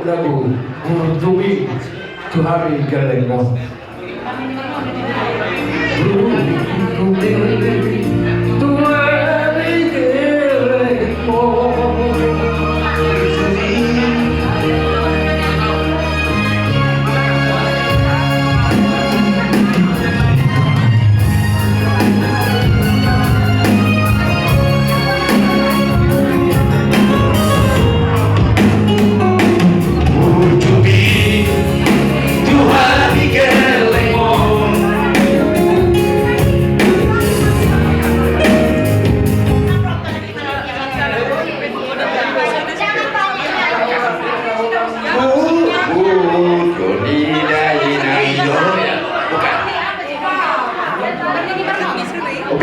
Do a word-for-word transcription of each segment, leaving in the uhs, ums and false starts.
Lagu Burju Be tu hami gellengmon.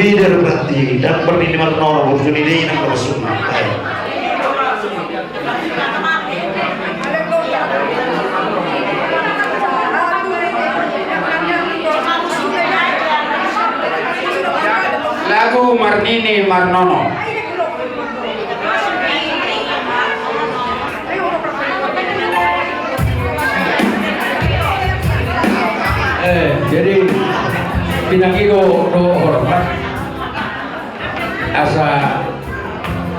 Beda berarti, dan bernini marnono, burju ni dainang, bersunat. Lagu marnini marnono. Eh, jadi, pinangido do hormat. Asa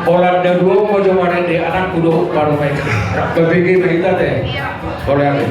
Holanda dua ma jo marende anakku do parumaen. Babege ma hita te. Olo ate.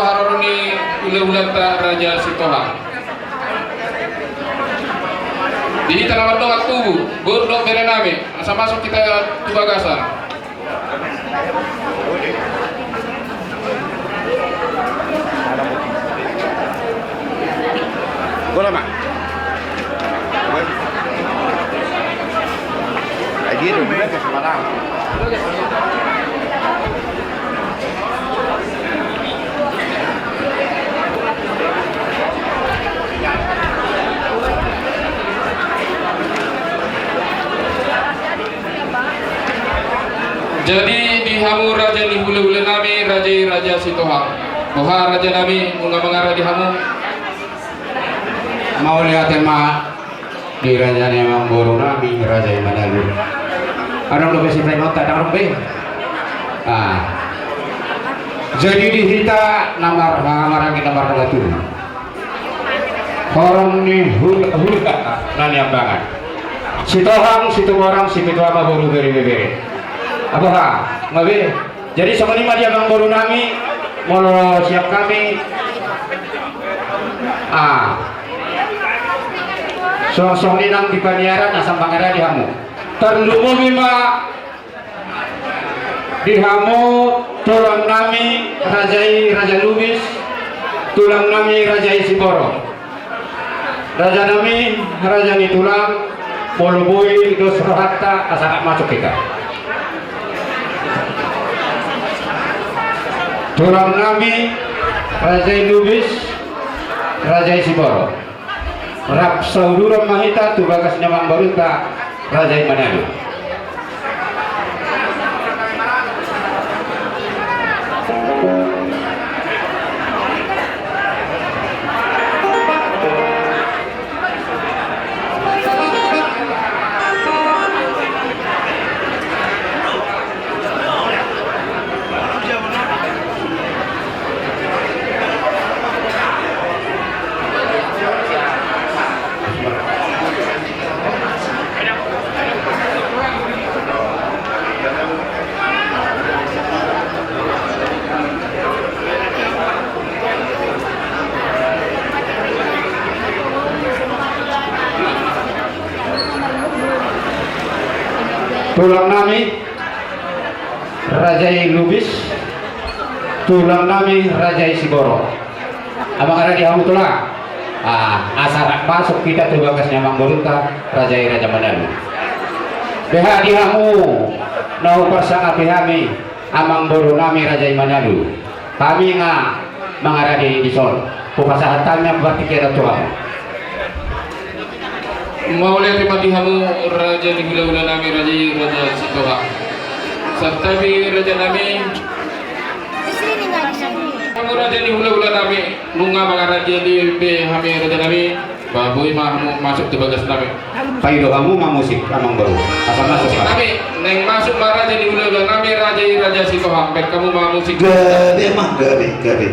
Haroro ni hulahulanta Raja Sitohang. Di hita na mardongan tubu, boru dohot bere nami, asa masuk hita tu bagasan. Bola ma. Ai dia dulu, dia ke semarang. Jadi di hamu raja ni hulahula nami, raja i Raja Sitohang. Boha raja nami, nunga mangaradi hamu? Mauliate ma di raja ni amangboru nami, raja i Manalu. Adong dope sipaingot, adong dope. Ah. Jadi di hita na mar-, na maranggi na mardongan tubu. Horong ni hul-, hula na niambangan. Sitohang, Situmorang, Sipitu Ama, boru, bere, ibebere. Boha, nunga be. Jadi songon i ma di amangboru nami, molo sian hami. Ah. Songon i nang di paniaran, asa mangaradi hamu. Tarlumobi ma di hamu tulang nami raja i Raja Lubis, tulang nami raja i Siboro. Raja nami, raja ni tulang, molo boi dos rohanta asa rap masuk hita. Tulang nami raja i Lubis, raja i Siboro. Rap sauduran ma hita tu bagas ni amangborunta raja i Manalu. Tulang nami raja i Lubis, tulang nami raja i Siboro. Amang, mangaradi hamu tulang. Ah, asa rap masuk hita tu bagas ni amangborunta raja i Raja Manalu. Beha di hamu na huparsangapi hami, amangboru nami raja i Manalu. Hami nga mangaradi dison. Hupasahat hami ma partingkian on tu hamu. Mauliate ma di hamu raja ni hulahula nami raja i Raja Sitohang. Santabi raja nami. Hamu raja ni hulahula nami, nunga mangaradi be hami raja nami. Ba boi ma hamu masuk tu bagas nami. Paido hamu ma musik, amangboru. Asa masuk ma. Nami, naeng masuk ma raja ni hulahula nami raja i Raja Sitohang. Baen hamu ma musik. Gabe ma, gabe, gabe.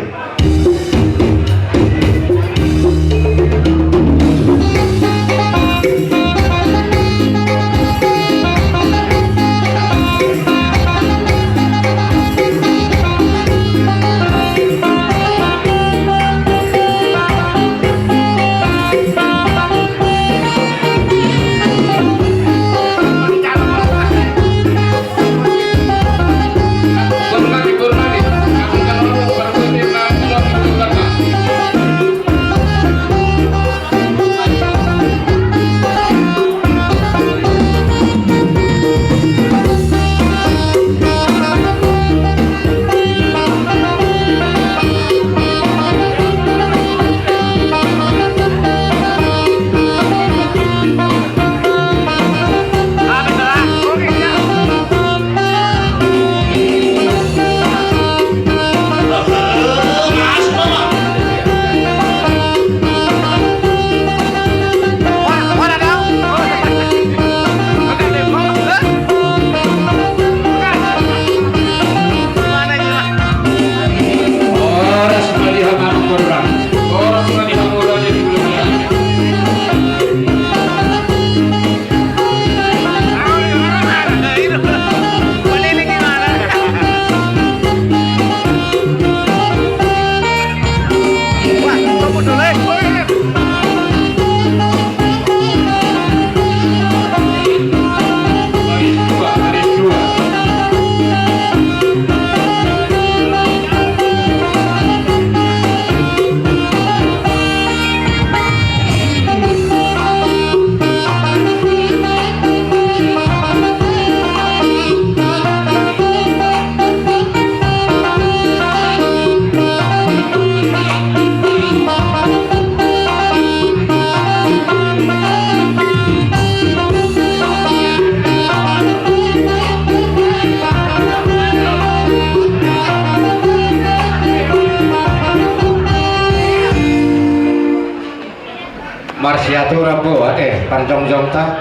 Parsiaturan bo ate parjongjongta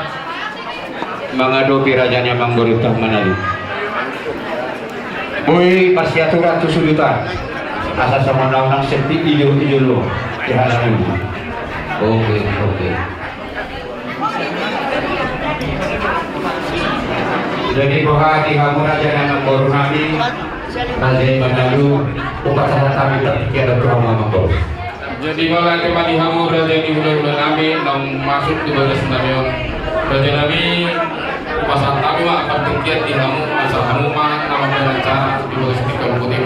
mangadopi raja ni amangborunta manang. Boi parsiaturan tu sudutan asa songon na unang sepi ijo ijo lo. Oke, oke. Jadi boha di hamu raja ni amangboru nami, raja i manalu, upasahat hami partingkian tu hamu amangboru. Jadi boha di hamu raja ni hulahula nami naung masuk di bagas nami on. Raja nami, upasahat hami ma partingkian di hamu, asa hamu ma na mambahen acara di bagas tingki on.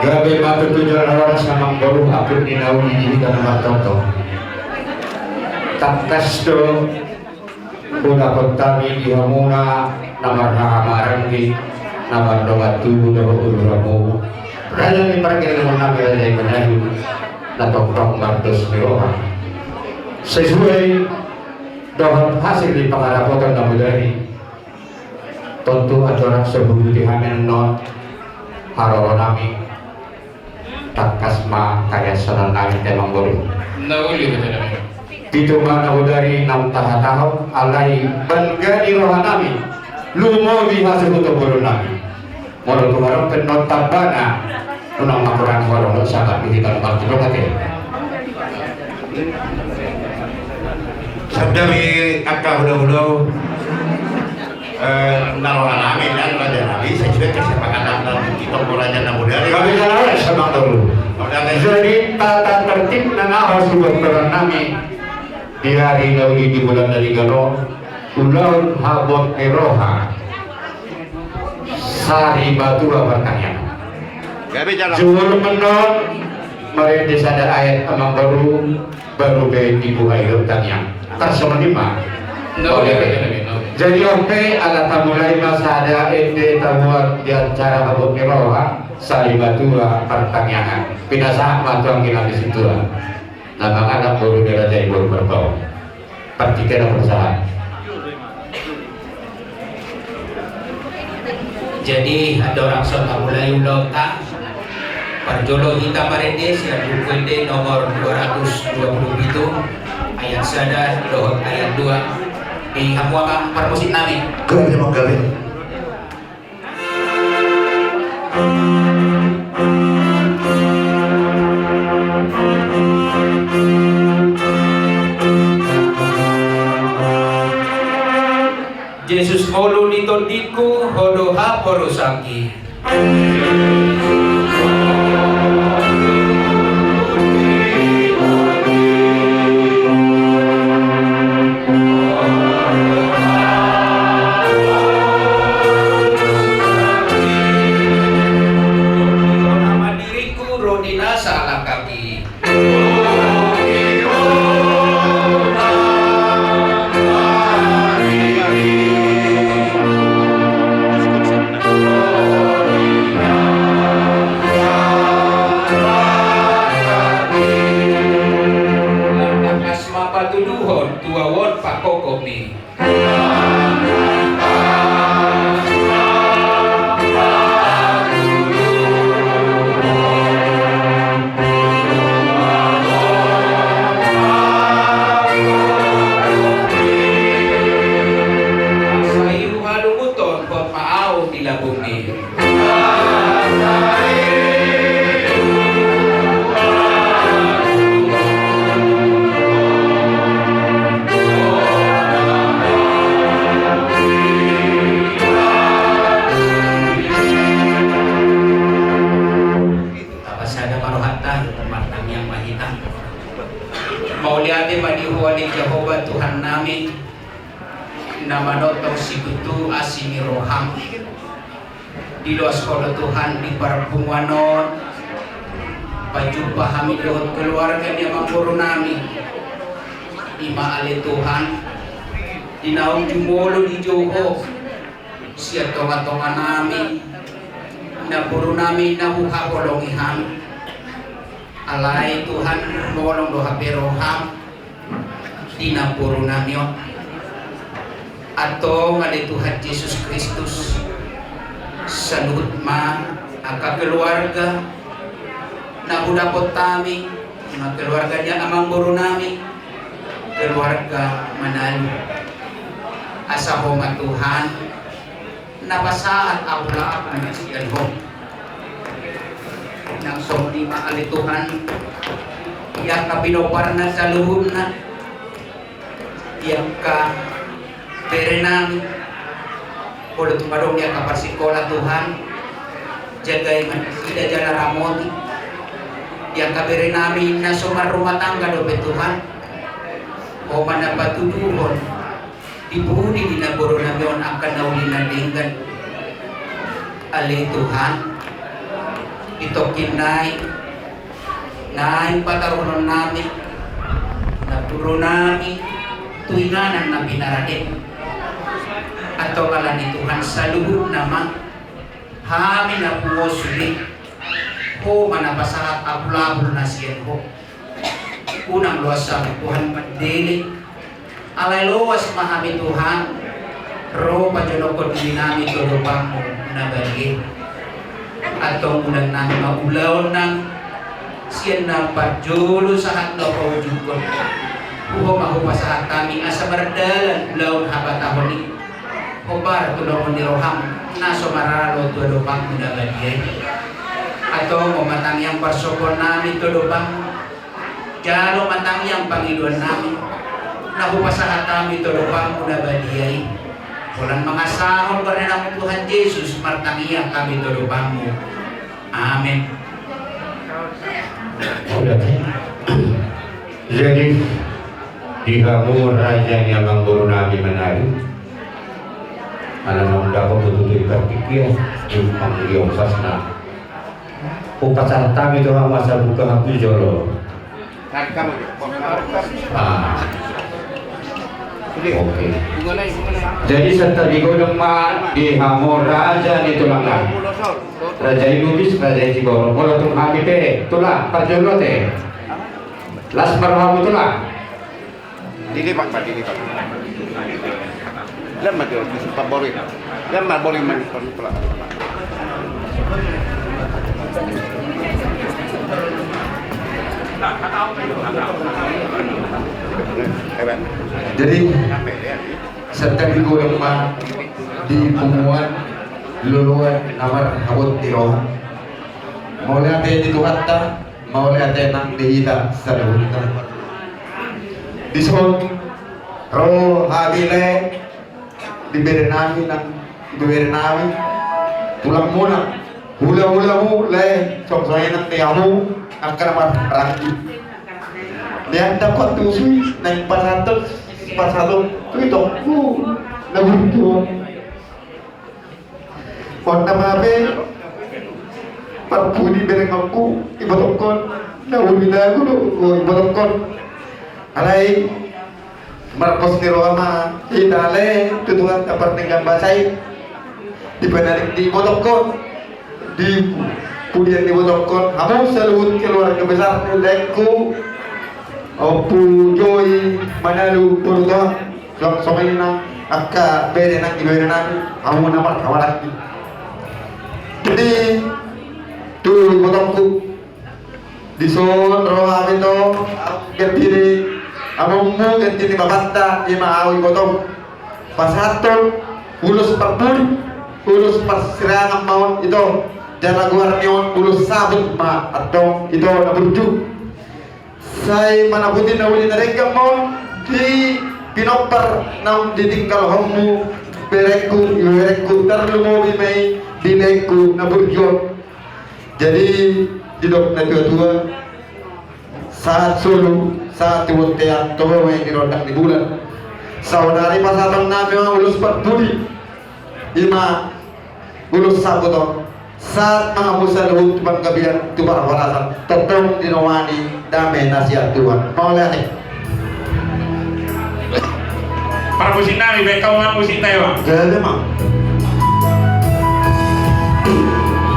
Gabe ma tutu jala horas amangboru, ampun ni na uli di hita na martongtong. Tangkas do hudapot hami di hamuna na marhahamaranggi, na mardongan tubu dohot ulu hamu, raja ni pargellengon nami raja i manalu, na tongtong mardos ni roha sesuai dohot hasil ni pangarapoton na bodari. Tontu andorang so hubuti hami annon haroro nami, tangkas ma hahiashonan nami ate amangboru. Na uli do ate nami. Pitu ma na bodari naung tahatahon, alai balga ni roha nami lumobi hasuhuton boru nami. Molo tu haroro pe annon tambana, unang ma hurang holong do sabar di hita na martuduk ate. Sabda ni angka hulahula. Eh, na roha nami dan raja nami sesuai kesepakatan nami di tonggo raja na bodari. Kami jala horas amangboru. Jadi tata tertib na naha subortoran nami di ari na uli di bulan na denggan on, ulaon habot ni roha, sarimatua partangiangan. Jumolo annon marende sada ayat amangboru. Baru be dibuhai do tangiang. Tarsongon i ma. Jadi on pe ala tamulai ma sada ende tabuat di acara habot ni roha, sarimatua partangiangan. Pinasahat ma tu anggi nami sintua na mangalap boru ni raja i boru Marpaung. Partingkian na parsahat. Jadi andorang so tamulai ulaonta, parjolo hita marende sian Buku Ende nomor dua ratus dua puluh pitu ayat sada dohot ayat dua. Di hamu amang parmusik nami. Gabe, amang, gabe. Jesus ngolu ni tondingku, Ho do haporusangki. Diriku ro di na salangkangki. Tangkas ma patuduhon tu ahu on pangkongkongmi. Asa i huhalunguthon hot ma ahu di lambungmi. Tapasada ma rohanta, martangiang ma hita. Mauliate ma di Ho ale Jahowa Tuhannami, na manongtong situtu asi ni roham. Diloas Ho do Tuhan di parpunguan on, pajumpa hami dohot keluarga ni amangborunami. I ma ale Tuhan, di naung jumolo dijou Ho sian tongatonganami, namborunami na huhaholongi hami. Alai Tuhan, holong do hape roham di namborunami on. Antong ale Tuhan Jesus Kristus, saluhut ma angka keluarga na hudapot hami, na keluarga ni amangborunami, Keluarga Manalu, asa Ho ma Tuhan na pasahat apulapul na sian Ho. Nang songon i ma ale Tuhan, di angka pinomparna saluhutna, di angka berenami, molo tung adong di angka parsikola Tuhan, jagai ma nasida jala ramoti. Di angka berenami na so marrumah tangga dope Tuhan, Ho ma na patuduhon di pudi ni naborunami on angka na uli na denggan. Ale Tuhan, di tongkin nai, naeng pataruhononnami naborunami tu inganan na pinarade. Antong ala ni Tuhan saluhutna ma, hami na pungu sude, Ho ma na pasahat apulapul na sian Ho. Unang loas hamu Tuhan mandele. Alai loas ma hami Tuhan, ro pajonokhon dirinami tu adopanmu na badia i. Antong ulaonnami ma ulaonnami, sian na parjolo sahat na paujunghon. Tu Ho ma hupasahat hami asa mardalan ulaon habatahon i, hombar tu lomo ni roham na so maralo tu adopanmu na badia i. Antong ma tangiang parsombahonnami tu adopanmu, jalo ma tangiang pangidoannami na hupasahat hami tu adopanmu na badia i. Holan mangasahon goarna Tuhan Jesus martangiang hami tu adopanmu. Amen. Jadi, di hamu raja ni amangborunami Manalu, ala naung dapot tutu di partingkian, di panggion sasna. Hupasahat hami tu hamu asa buka hamu jolo. Ah. Oke. Jadi, santabi godang ma di hamu raja ni tulangna. Raja i Lubis, raja i Siborok. Molo tung hami pe, tulang, parjolo te. Las ma rohamu, tulang. Dilipat, Pak, dilipat. Lam ma tu, paborit. Lam ma borit, man, pelan, pelan. Jadi, santabi godang ma di punguan, loloan na marhabot ni roha. Mauliate di Tuhanta, mauliate nang di hita saluhutna. Dison ro hami lae, di berenami nang di berenami, tulangmuna, hulahulamu lae, songon i nang di hamu angka na marhaha. Di hita pe tusi naeng pasahathon, pasahathon tu itongku na burju on. On nama be parpudi berenganku, ibotokkon na uli lagu do, o, ibotokkon. Alai marpos ni roha ma hita lae tu Tuhanta pardenggan basa i. Di panarik ni ibotokkon, di pudian ni ibotokkon, hamu saluhut keluarga besar ni laengku, Ompu Joy Manalu Puruta. Songon i nang angka bere nang di berenami, hamu na marhaha. Jadi tu ibotongku, dison ro hami tu, ganti ni amongmu, ganti ni bapanta, ima ahu ibotong. Pasahathon ulos parpudi, ulos parsirangan ma on ito, jala goar ni on ulos sabut ma antong ito na burju. Sai manaputi na uli na denggan ma on di pinompar naung ditinggalhonmu berengku, iberengku, tarlumobi ma i di laengku na burju on. Jadi didok natuatua, sahat solu, sahat tu bontean, toho ma i di rondang ni bulan. Saonari pasahatonnami ma ulos parpudi, ima ulos sabut on. Sahat ma hamu saluhut tu panggabean, tu parhorasan, tongtong dinomani dame na sian Tuhan. Mauliate. Parmusiknami, baen hamu ma musikta, Iwan. Jadi ma.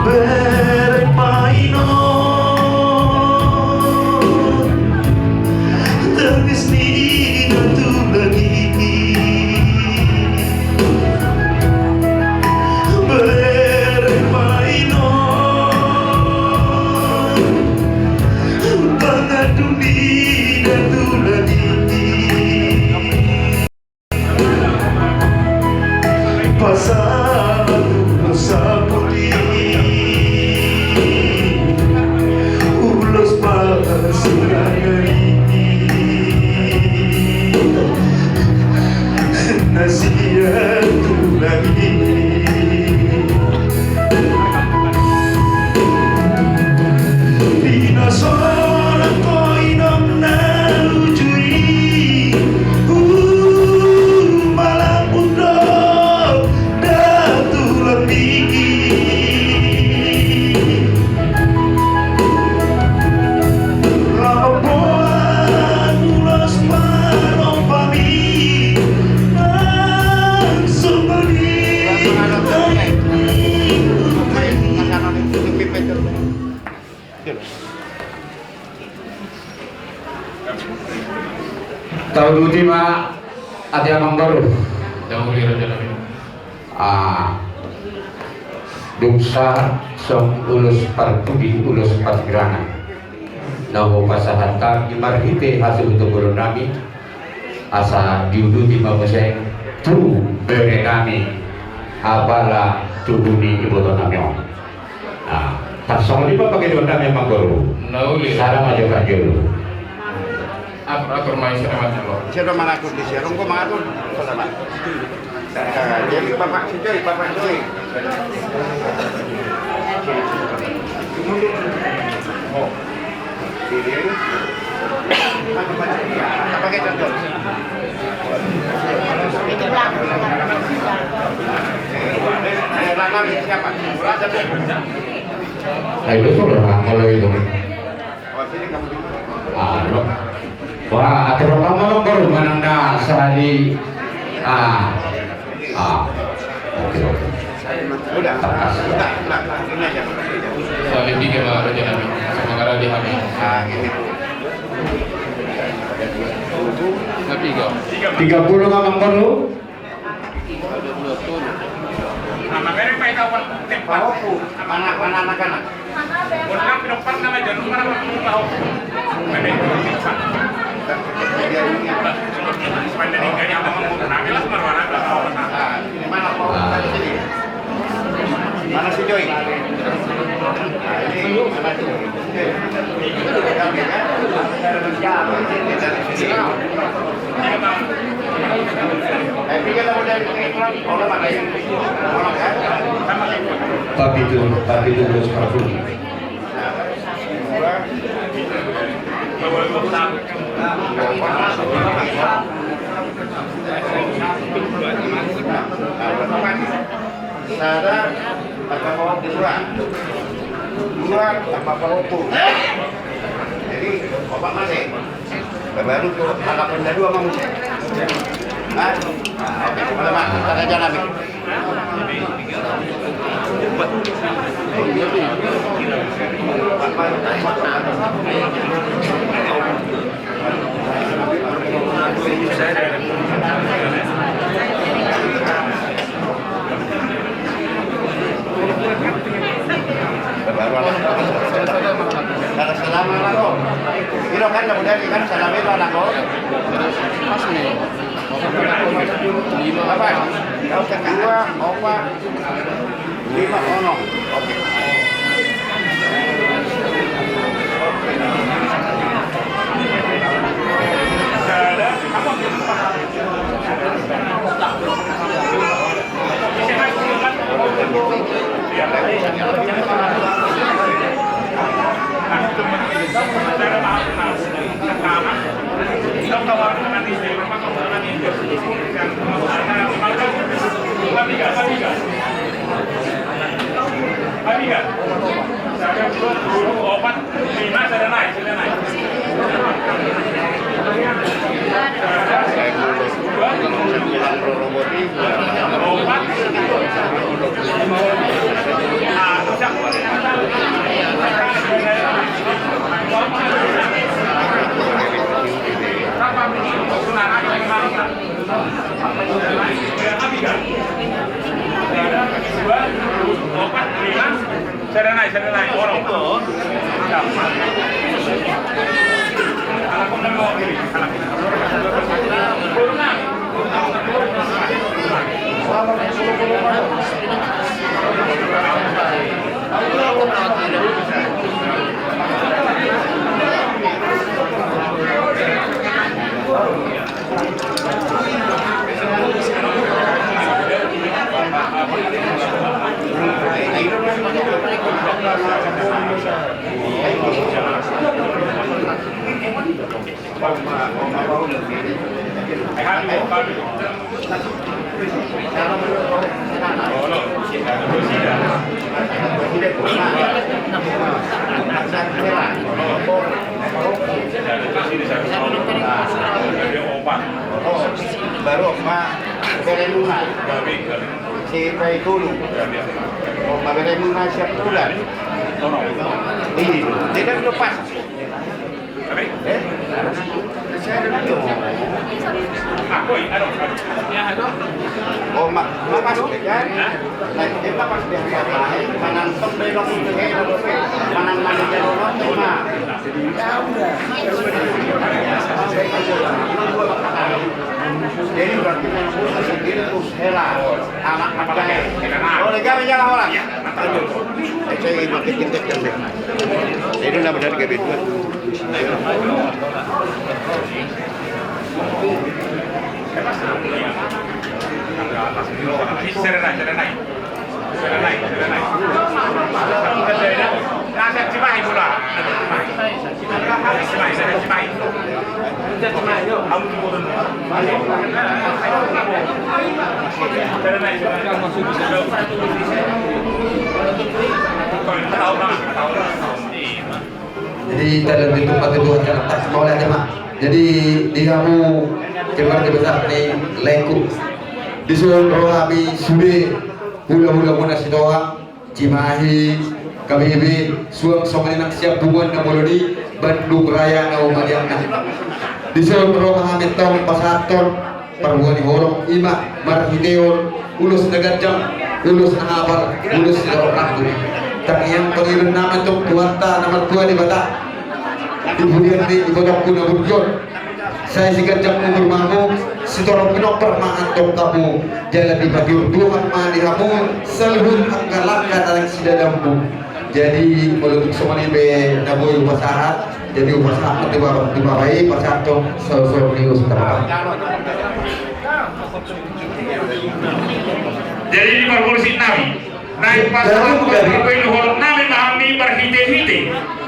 Bereng ma i non tangis ni natulang i. Bereng ma i non pangadu ni natulang i. Ina sonang ko inom na uju i, umalak undok datulan bigi. Ramboan ulos panompa mi, langsung bodi. Tauduti ma ate amangboru. Tauduti raja nami. Ah, dung sahat songon ulos parpudi, ulos parsirangan na hupasahat hami marhite hasuhuton bolon nami, asa diuduti ma muse tu bere nami, apala tubu ni iboto nami on. Ah, tarsongon i ma pangidoan nami amangboru. Na uli. Sada ma jo parjolo. Atur, atur ma i, sada ma jo. Sada mangatur di sada, anggo mangatur. Sada ma. Ah, jadi Bapak si Joy, Bapak Joy. Oh. Apa kita, Joy? Ayo, lu suruh lah, kalau itu. Ah, lo. Wah, atur apa malam baru manang dah sehari. Ah. Ah. Oke, oke. Udah, udah, udah, udah, ini aja. Sehari tiga malam aja nanti. Sama karena di hari. Ah, gini. Nah, tiga. Tiga puluh malam baru. Pahopu, anak, anak, anak, anak. Mana si Joy? Nah, ini, mana si Joy? Papitu, papitu ulos parpudi. Sada tambah pahopu dua. Dua tambah pahopu. Jadi, opat mate. Baru tu angka penda dua mamu. Nah, oke, mana, mana, tak ada jalan ni. Salam, salam, salam. Iro kan, mudah kan, salam itu anak kau. Pas nih. Lima. Apa? Kau ke dua, opat. Lima, onom. Oke. Opat, lima, sada nai, sada nai. Opat. Sada nai, sada nai, onom. Baru ma beremuna. Si Pai Tulu. Ma beremuna siap bulan. Ini tidak lepas. Oh, ma, ma pas kan? Nah, dia ma pas dia. Manang tong belok itu, eh, manang mana dia lolot, ma. Jadi berarti memang sendiri terus hela anak apa ya? Oh, lega aja lah orang. Aduh, saya makin gendek kan deh. Jadi udah benar gabe dua. Serenai, serenai. Jadi, terlebih itu patut Tuhan yang atas, mau lihat, Mak. Jadi, di hamu keluarga besar ni Lengku, dison ro hami sude hula-hula muna Sitohang, Cimahi, K B B, suang songon i nang sian punguan na molo ni Bandung Raya na humaliangna. Dison ro hami tong pasahathon parbue ni holong, i ma marhitehon ulos na ganjang, ulos na hapal, ulos sitorop rambu. Tangiang pangidoan nami tu Tuhanta na martua Debata, di pudian ni ibotongku na burju on, sai siganjang umur ma hamu, sitorop pinompar ma antong hamu, jala dipatiur Tuhan ma di hamu saluhut angka langkah na naeng sidadammu. Jadi molo tung songon i pe na boi hupasahat, jadi hupasahat ma tu bapa, tu bapa i, pasahat tong sosor ni usta bapa. Jadi di parpolsi nami, naeng pasahat, jadi, pasahat ni holong nami ma hami marhite-hite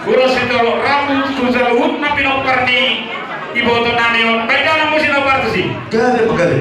ulos sitorop rambu tu saluhutna pinompar ni iboto nami on, baen damang muse na partusi. Gabe, gabe.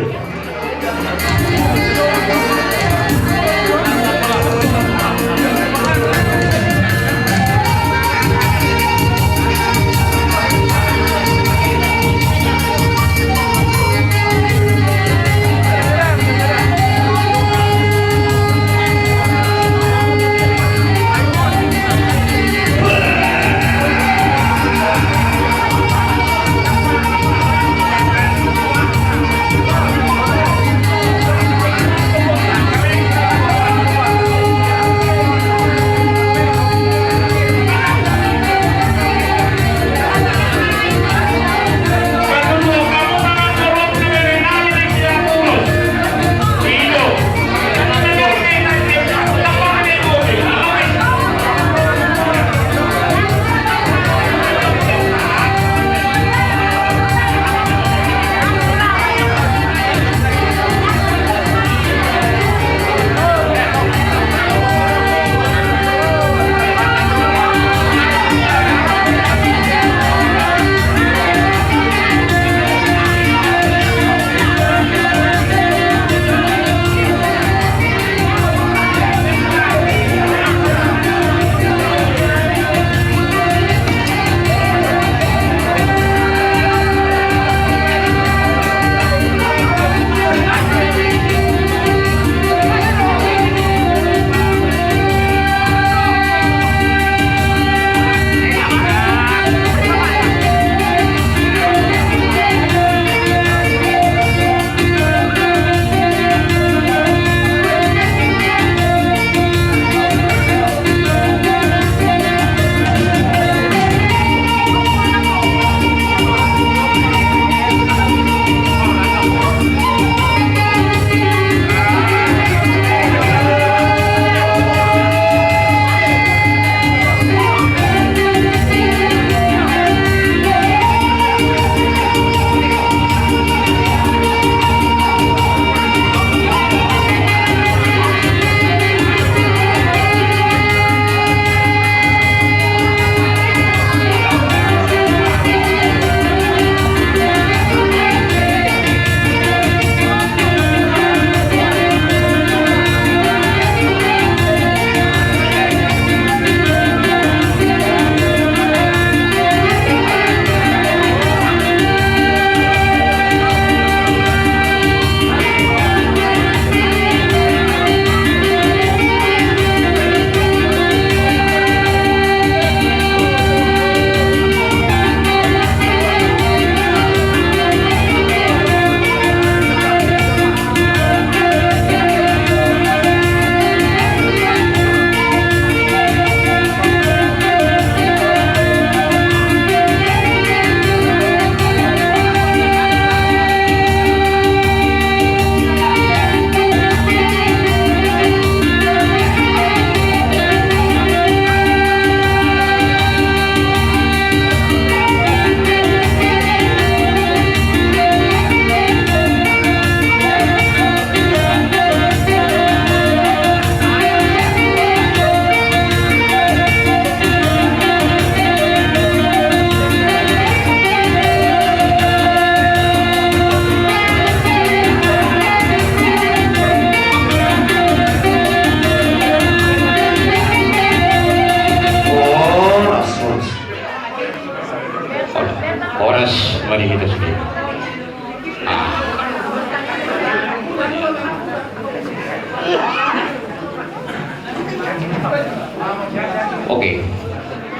Oke.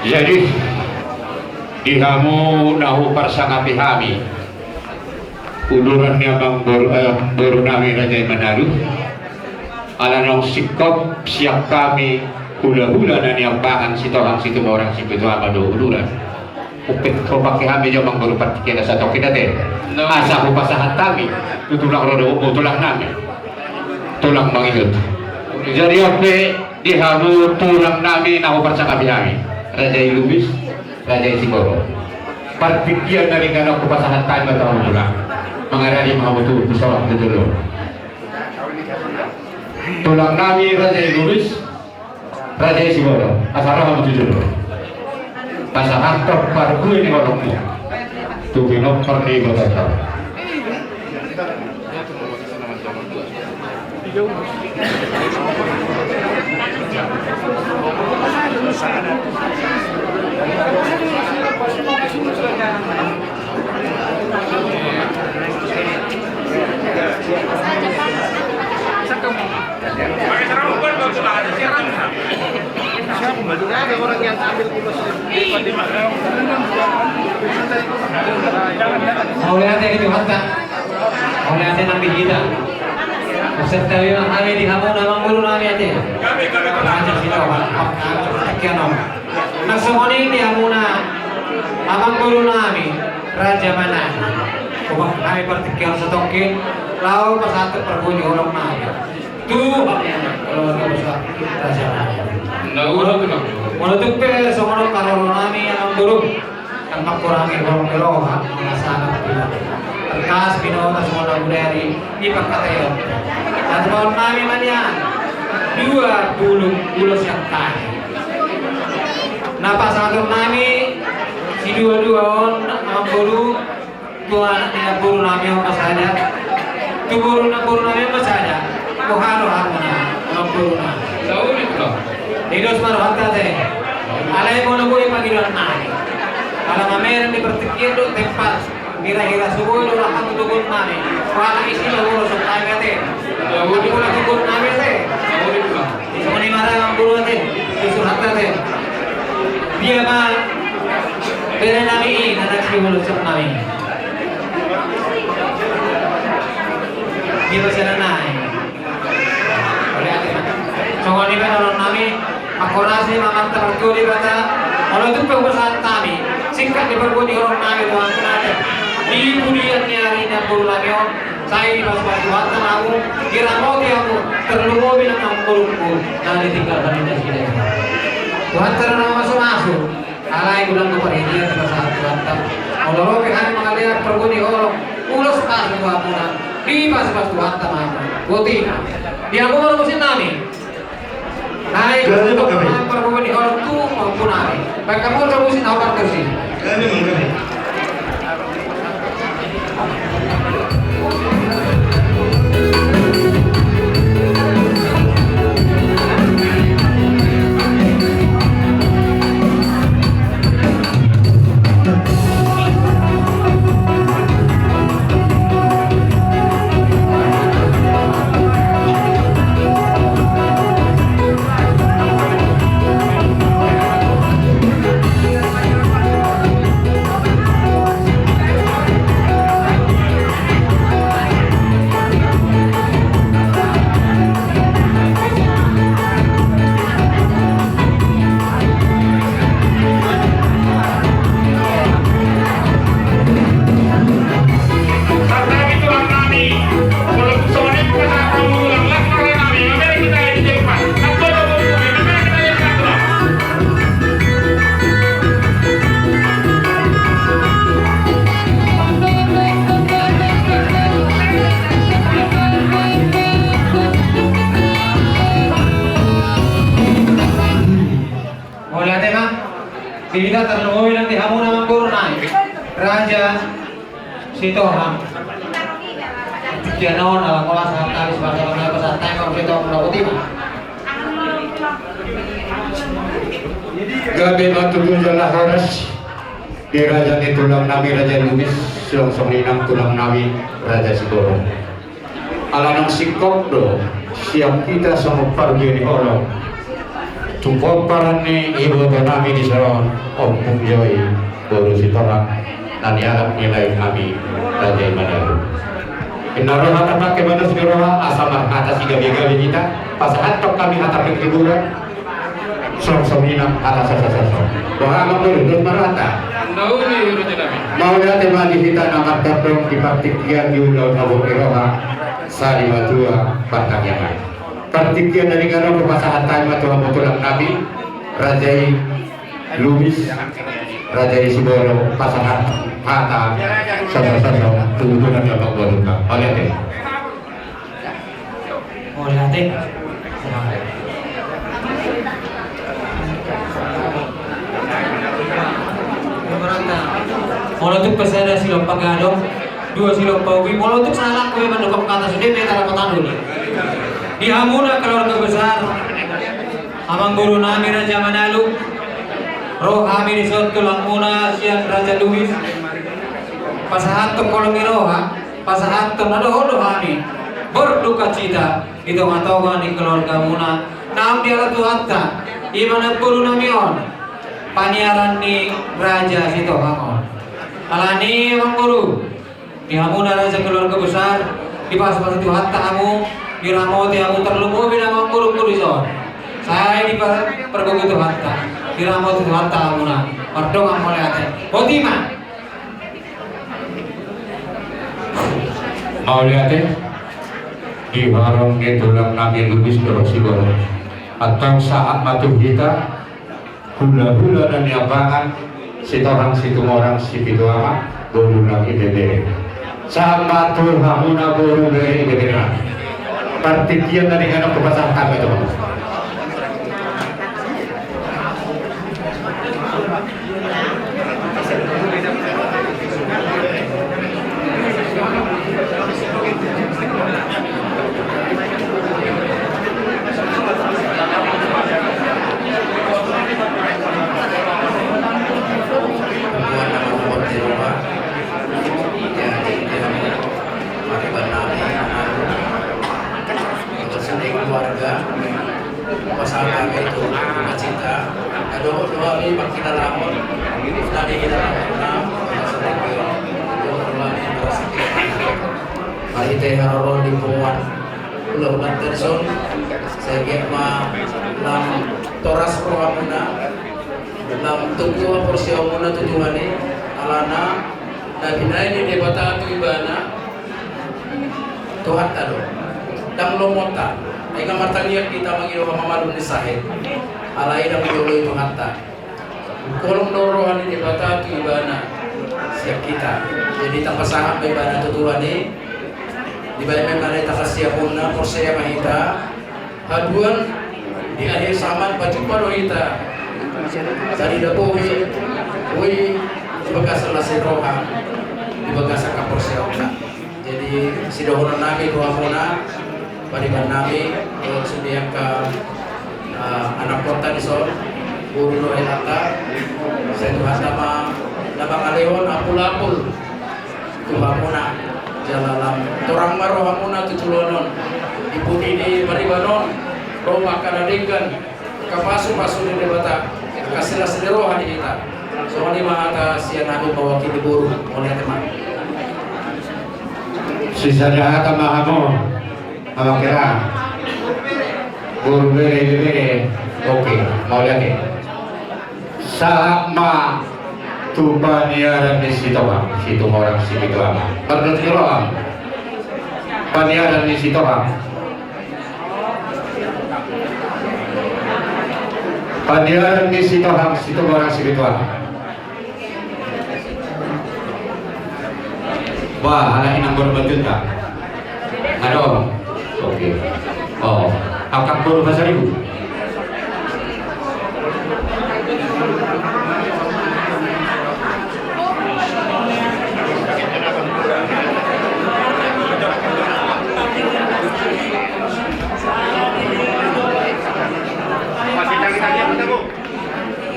Jadi, di hamu na huparsangapi hami, uduran ni amangboru, eh, boru nami Raja i Manado, ala naung singkop sian hami hulahula na niambangan Sitohang Situmorang Sipitu Ama do uduran. Umpet ho pake hami jo amangboru partingkian na satongkin ate. Asa hupasahat hami tu tulang ro dohot tulang nami, tulang mangihut. Jadi on pe di hamu tulang nami na huparsangapi hami, Raja i Lubis, Raja i Siboro. Partingkian na denggan on hupasahat hami ma tu hamu tulang. Mangaradi ma hamu tu, tu solok tu jolo. Tulang nami Raja i Lubis, Raja i Siboro, asa ro hamu tu jolo. Pasahathon parbue ni holongmu tu pinompar ni ibotanta. Mauliate di Tuhanta. Mauliate nang di hita. Maksud tahu yang kami di hamu na amangboru nami ate. Raja Sitohang. Kianom. Nang songon i di hamuna amangboru nami Raja Manado. Hubaen hami partingkian satongkin laho pasahat parbue ni holong nami tu hamuna keluarga besar Raja Manado. Molo tung pe songon on haroro nami amangboru, ndang mangkurangi holong ni roha, molo sahat tu tangkas binoto songon na bodari dipangkataion. Asa baen nami ma nian dua pulu ulos sian hami. Na pasahaton nami siduadua on amangboru, tu anak ni namboru nami on ma sada, tu boru namboru nami on ma sada. Boha do hamuna amangboru nami? Didos ma rohanta ate. Alai molo boi pangidoan nami, ala mamereng di partingkian do tempat. Hira-hira so boi do roham tu togon nami. Pala isi do ulos sian hami ate. Tapi molo togon nami ate, songon i ma ra amangboru ate, tu rohanta ate. Dia ma bere nami i na naeng siulos sian nami? Dia ma sada nai? Songon i ma dohonon nami. Mangkorasi ma amanta martua Debata. Molo tung pe hupasahat hami singkat ni parbue ni holong nami tu hamuna ate, di pudian ni ari ni namboru nami on, sai dipasupasu Tuhanta ma hamu, diramoti hamu, tarlumobi nang amangborungku na ditinggalhon ni nasida. Tuhanta do na mamasumasu. Alai godang do parhitean dipasahat Tuhanta. Molo ro pe hami mangalehon parbue ni holong, ulos pasu tu hamuna, dipasupasu Tuhanta ma hamu. Boti ma. Di hamu ma do musik nami. Nai, jadi, parbue ni holong tu pahompu nami. Baen hamu do musik na hombar tusi. Mauliate ma. Di hita tarlumobi nang di hamuna amangboru nami, Raja Sitohang. Dia naon ala kola sahat habis bahasa bahasa sahat time kalau kita mau dapat ini. Gabe ma tutu jala horas di raja ni tulang nami Raja Lubis, songon i nang tulang nami Raja Siboro. Ala naung singkop do sian hita songon parbue ni holong. Tu pomparan ni iboto nami dison, Ompung Joi, boru Sitorang, na nialap ni lae nami, Raja i Manalu. Inna roha tapake balos ni roha, asa marhata sigabe-gabe hita, pasahathon hami hata penghiburan, song-song inang hata sasa-sasa. Boha amang boru, dos ma rohanta. Mauliate ma di hita na martondong di partingkian di ulaon habot ni roha, sari matua partangiangan. Partingkian na denggan on hupasahat hami ma tu hamu tulang nami, Raja i Lubis, Raja i Siboro, pasahat hata sasa-sasa tu tulang nami, amang boru. Mauliate. Mauliate. Molo tung pe sada silompa gadong, dua silompa ubi, molo tung sahalak pe mandok hata sude pe tara patadun. Di hamuna keluarga besar amang boru nami Raja Manalu, ro hami dison tulangmuna sian Raja Lubis, pasahathon holong ni roha, pasahathon na dohot do hami berdukacita di tonga-tonga ni keluargamuna naung dialap Tuhanta, i ma namboru nami on, paniaran ni Raja Sitohang on. Alani i amang boru, di hamuna raja keluarga besar, dipasu-pasu Tuhanta hamu, diramoti hamu, tarlumobi na amang boru dison. Sai dipargogoi Tuhanta, diramoti Tuhanta hamuna, mardongan mauliate. Boti ma. Mauliate. Di horong ni tulang nami Lubis dohot Siboro. Antong sahat ma tu hita hula-hula na niambangan, Sitorang, Situmorang, Sipitu Ama, boru nang ibebere. Sahat ma tu hamuna boru, bere, ibebere nami. Partingkian na denggan on hupasahat hami tu hamu. Keluarga, pasangan itu, cinta. Aduh, dua ni makin lama. Tadi kita lama, makin lama. Marhite haroro ni punguan, ulaon ni tension, sai anggiat ma lam toras rohamuna, lam togu haporseaonmuna tu Tuhan i, alana na binahen ni Debata tu ibana, Tuhanta do. Ndang lomonta, ai nga martangiang hita mangido hamamalum ni sahit. Alai ndang dioloi Tuhanta. Holong do roha ni Debata tu ibana sian hita. Jadi tapasahat ma ibana tu Tuhan i. Dibahen ma ibana hita hasiapunna, porsea ma hita. Haduan di akhir zaman pajumpa do hita. Jadi dapohi, ui, di bagasan las ni roha, di bagasan haporseaonna. Jadi sidohonon nami tu hamuna, pariban nami, dohot sude angka, eh, anakkonta dison, boru dohot inanta, sai Tuhanta ma na mangalehon apul-apul tu hamuna, jala lam torang ma rohamuna tu joloan on, di pudi ni pariban on, ro ma angka na denggan, angka pasu-pasu ni Debata, angka las ni roha di hita. Songon i ma hata sian hami mewakili boru, mauliate ma. Sisada hata ma hamu, amang hira. Boru, bere, ibebere. Oke, mauliate. Sahat ma tu paniaran ni Sitohang, Situmorang, Sipitu Ama. Mardos ni roham. Paniaran ni Sitohang. Paniaran ni Sitohang, Situmorang, Sipitu Ama. Bah, ala inang boru Bajunta. Adong. Oke. Oh, angka boru Pasaribu.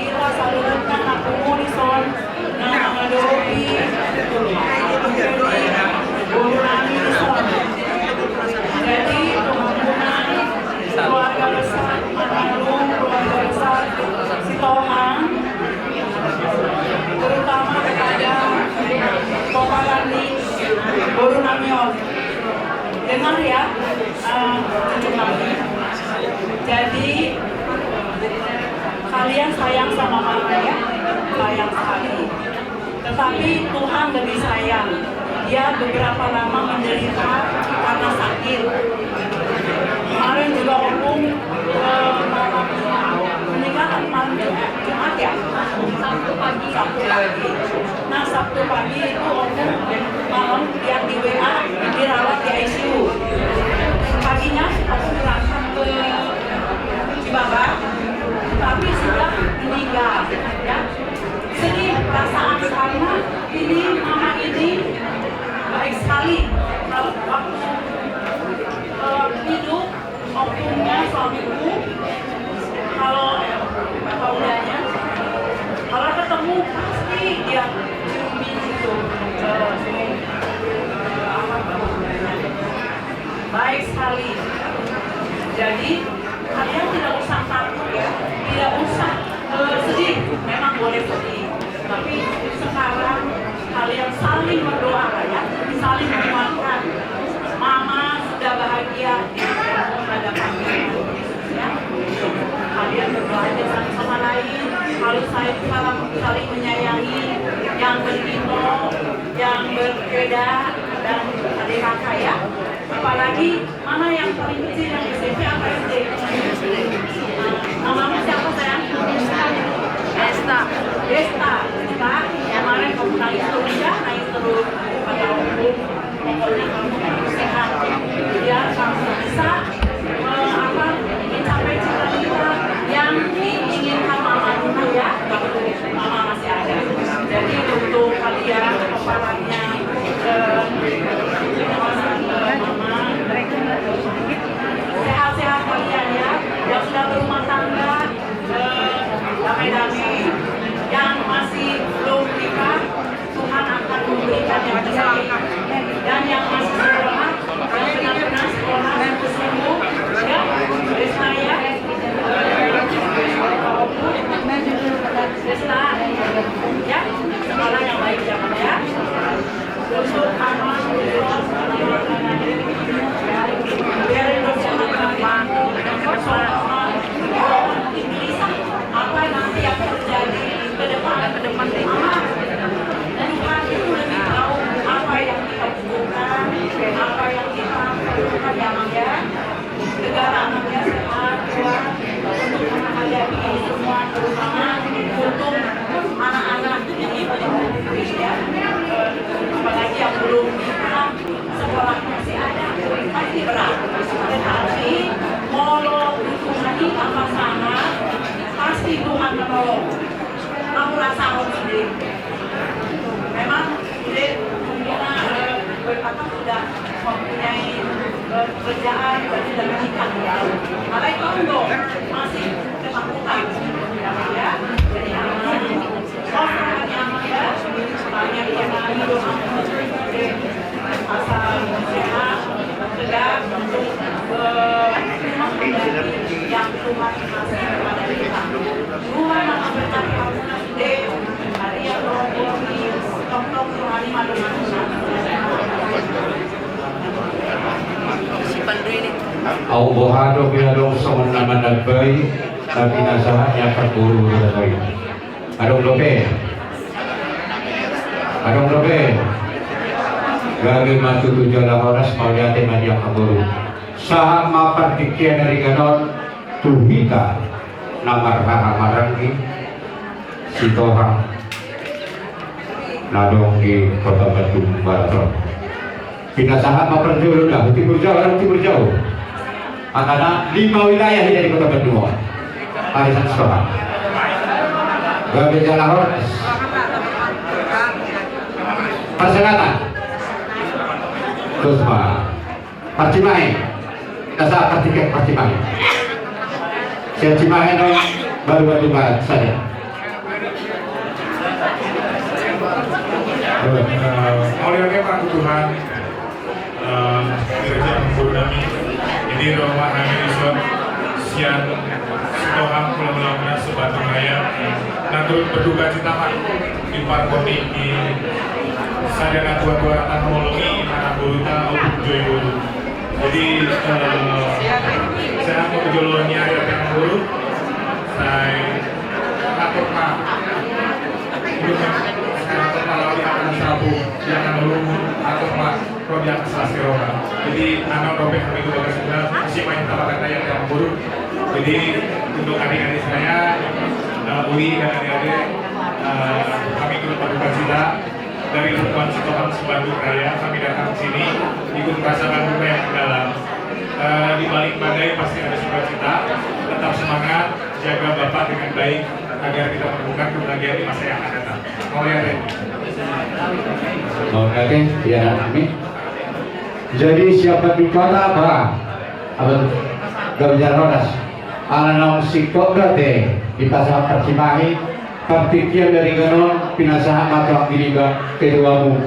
Hita saluhutna na pungu dison, na mangadopi boru nami dison. Jadi, keluarga besar Tapi Tuhan lebih sayang. Dia beberapa lama menderita karena sakit. Kemarin juga Ompung, eh, malam meninggal kan malam Jumat, Jumat ya? Sabtu pagi. Sabtu pagi. Nah, Sabtu pagi itu Ompung malam dia di W A, dirawat di I C U. Paginya Ompung berangkat ke Cibaba, tapi sudah meninggal, ya. Sedih perasaan karena ini mama ini baik sekali. Kalau waktu, eh, hidup, Ompungnya, suamiku, kalau, eh, Pak Udanya, kalau ketemu pasti dia ciumin gitu. Eh, apa, Pak Udanya. Baik sekali. Jadi, kalian tidak usah takut ya, tidak usah, eh, sedih. Memang boleh sedih, tapi sekarang kalian saling berdoa lah ya, saling menguatkan. Mama sudah bahagia di hadapan Tuhan Yesus ya. Kalian berdoa aja satu sama lain, harus saling, saling, saling menyayangi, yang berkito, yang berbeda, dan adik kakak ya. Apalagi mana yang paling kecil, yang S M P apa S D? Namanya siapa, sayang? Desta. Desta. Desta. Kemarin kamu nangis terus ya, nangis terus. Kata Ompung, pokoknya kamu harus sehat. Biar kamu bisa, eh, apa, mencapai cita-cita yang diinginkan mama dulu ya. Mama masih ada. Jadi untuk kalian, kepalanya, eh, sehat-sehat kalian ya, yang sudah berumah tangga, eh, damai-damai, yang masih belum nikah, Tuhan akan memberikan yang terbaik, dan yang masih sekolah, yang benar-benar sekolah sungguh-sungguh, ya, Desta ya, Desta, ya, sekolah yang baik ya, Pak, ya. Apa nanti yang terjadi ke depan? Ke depan. Tuhan itu lebih tahu apa yang kita butuhkan, apa yang kita perlukan, ya, Mang, ya. Segala anaknya sehat, kuat, untuk menghadapi ini semua, terutama untuk anak-anak ini, ya. Apalagi yang belum nikah, sekolah masih ada, pasti berat. Tetapi molo dukungan i pasangan, pasti Tuhan menolong. Kamu rasa sendiri. Memang dia punya, eh, ber-, apa, sudah mempunyai, eh, pekerjaan, berarti sudah menikah, ya. Alai tonggo masih ketakutan, ya. Jadi, aman. Kosong hati aman, ya. Banyak yang lain doa. Asal sehat, tegar untuk, eh, menghadapi yang Tuhan kasih kepada kita. Tuhan akan berkati kamu. Au boha dope adong songon na mandambai, na pinasahat ni angka boru dope. Adong dope. Adong dope. Gabe ma tutu jala horas, mauliate ma di angka boru. Sahat ma partingkian na ringan on tu hita na marhaha maranggi. Sitohang na adong di Kota Bandung Barat on. Pinasahat ma parjolo da, Timur Jau, adong Timur Jau. Angkana lima wilayah i di Kota Bandung on. Arisan Sitohang. Gabe jala horas. Parselatan. Terus ma. Parcimahi. Kita sahat partingkian Parcimahi. Sian Cimahi do, baru Bandung Barat saja. Eh, mauliate ma tu Tuhan, eh, di raja guru nami. Jadi, roha nami dison sian Sitohang, Pulau Belakang, Sebatang Raya. Nah, turut berduka cita, Pak, di parpoti di sada na tua-tua rata molo ni, anak boru ta, Ompung Joy boru. Jadi, eh, saya mau ke jolo ni ada yang buruk. Saya takut, Pak. Saya takut, Pak, lawan Yang selasi roda. Jadi, anak dope kami itu bagas sudah, si main tambah kata yang yang buruk. Jadi, untuk adik-adik saya, eh, Uli dan adik-adik, eh, kami turut berduka cita dari Perempuan Sitohang se-Bandung Raya. Kami datang ke sini ikut merasakan duka yang mendalam. Eh, di balik badai pasti ada sukacita. Tetap semangat, jaga Bapak dengan baik agar kita menemukan kebahagiaan di masa yang akan datang. Oke, ya, amin. Jadi siapa di kota apa? Apa tu? Gak bicara horas. Ala naung singkop berarti di pasal percimahi partingkian dari ganon pinasahat mata diriba ketuamu.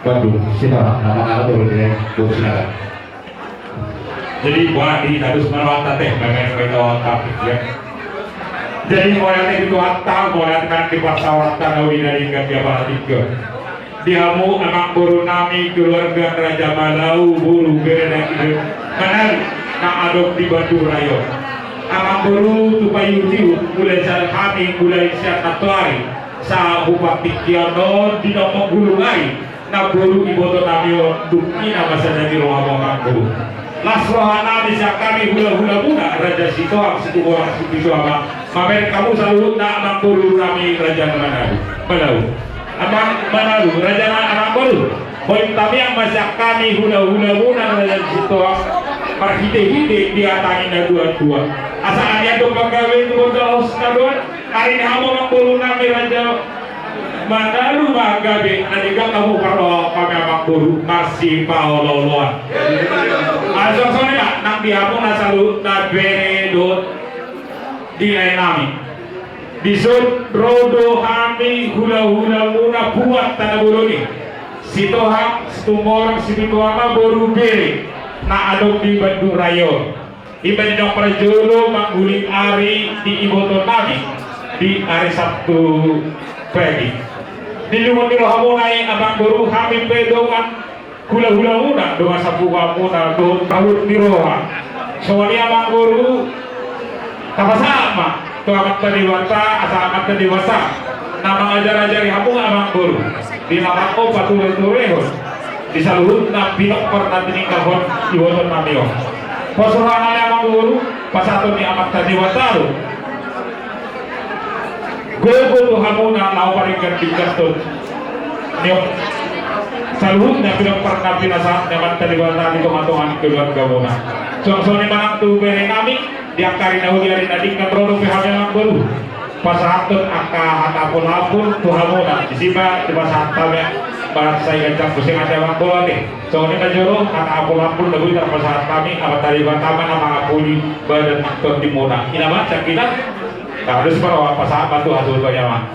Waduh, siapa nama nama boleh deh, boleh silakan. Jadi, buat di harus menolak teh, memang kita tapi ya. Jadi, mulai itu ata, mulai kan di pasawat tanah di dari kan dia para tiga. Di hamu amang boru nami keluarga Raja Malau, boru bere dan ide. Manari, na adong di Bandung Raya. Amang boru tu payu-payu, mulai sian hami, mulai sian nantoari. Sa hupatikkian on di nomor gulung ai. Na boru iboto nami on dung i na masa jadi roha mongangku. Las roha nami sian hami hula-hula muna Raja Sitohang Situborang Situama. Mamereng hamu saluhutna amang boru nami Raja Manalu. Manalu. Amang Manalu, Raja na amang boru. Poin tamiang ma sian hami hula-hula muna Raja Sitohang. Marhite-hite diatangi na dua-dua. Asa anian do panggabe tu bonda os na dua. Ari ni hamu amang boru nami Raja Manalu ma gabe na denggan hamu parroha hami amang boru masipaolo-oloan. Asa songon i ma nang di hamu na saluhutna bere dohot di lae nami. Dison ro do hami hula-hula muna buat Tana Bolon i. Sitohang Situmorang Situama boru bere na adong di Bandung Raya on. Iba di nomor parjolo mangguling ari di iboto nami di ari Sabtu pagi. Di lungun ni roha muna i amang boru hami pe dongan hula-hula muna dongan sapuhan muna dohot talut ni roha. Songon i amang boru tapasahat ma tu Amanta Debata asa Amanta Debata na mangajar-ajari hamu amang boru. Di na mangko pature-turehon di saluhutna pinompar na tininggalhon iboto nami on. Pos roha nami amang boru pasahaton ni Amanta Debata do gogo tu hamuna laho paringkat-ringkathon ni on saluhutna pinompar na pinasahat ni Amanta Debata di tonga-tonga ni keluarga muna. Songon i ma nang tu bere nami di angka ari na uli ari na denggan ro dope hami amang boru. Pasahathon angka hata ampul-ampul tu hamuna, disi ma dipasahat hami. Bahat sai ganjang musik ate amang boru ate. Songon i ma jolo hata ampul-ampul na boi tarpasahat hami, Amanta Debata ma na mangampuli badan tondimuna. I ma sian hita. Harus ma ro pasahat ma tu hasuhuton i amang.